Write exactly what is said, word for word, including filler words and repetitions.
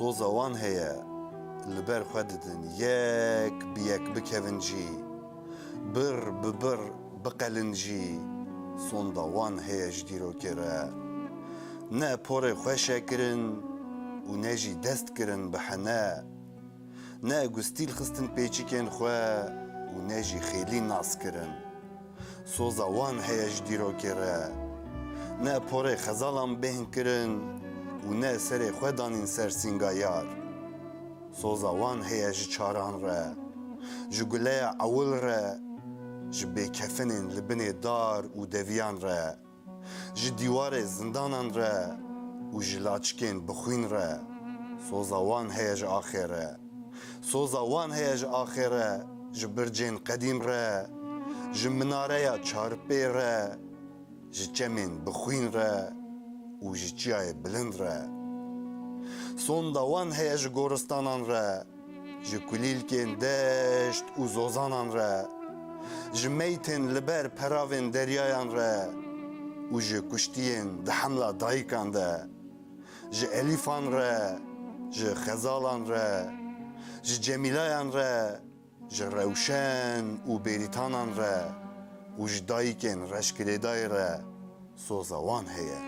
Soza wan heye, li ber xwe didin yek bi yek bikevin jî, bir bi bir biqelin jî, sonda wan heye ji dîrokê re. Ne porê xwe şe kirin û ne jî dest kirin bi hene. Ne gustîl xistin pêçikên xwe û ne jî xêlî nas kirin. Soza wan heye ji dîrokê re. Ne porê xezalan bêhn kirin û ne serê xwe danîn ser sînga yar. Soza wan heye ji çaran re, ji guleya ewil re, ji bêkefinên li binê dar û deviyan re, ji dîwarê zindanan re û ji laçikên bi xwîn re. Soza wan heye ji axê re. Soza wan heye ji axê re, ji bircên qedîm re, ji minareya çarpê re, ji çemên bi xwîn re û ji çiyayê bilind re. Sonda wan heye ji goristanan re, ji kulîlkên deşt û zozanan re, ji meytên li ber peravên deryayan re û ji kuştiyên di hemla dayikan de, ji elîfan re, ji xezalan re, ji cemîlayan re, ji rewşen û bêrîtanan re û ji dayikên reşgirêdayî re soza wan heye.